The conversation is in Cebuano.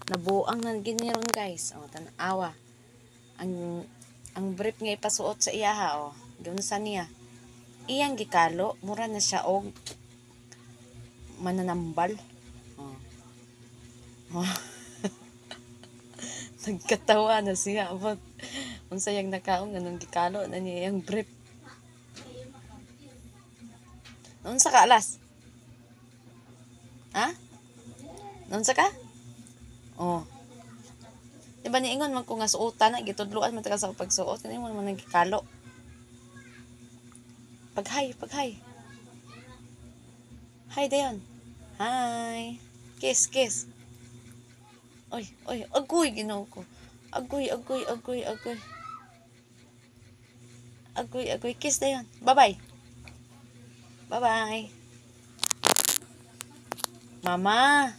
Nabuang na gyud ni ron, guys. Oh, tan-awa. Ang brief nga ipasuot sa iyaha, oh. Giunsa niya? Iyang gikalo, mura na siya og mananambal. Oh. Oh. Nagkatawa na siya about unsa yang nakaon, nganong gikalo na niya iyang brief. Unsa ka, alas? Ha? Unsa ka? Oh. Di ba niingon man ko nga suotan na, gitudloan man ta ka sa pagsuot, kani mo man nagikalo. Pag-hi, pag-hi. Hi dayon. Hi. Kiss, kiss. Oy, oy, agoy, Ginoo ko. Agoy, agoy, agoy, agoy. Agoy, agoy. Kiss dayon. Bye-bye. Bye-bye. Mama.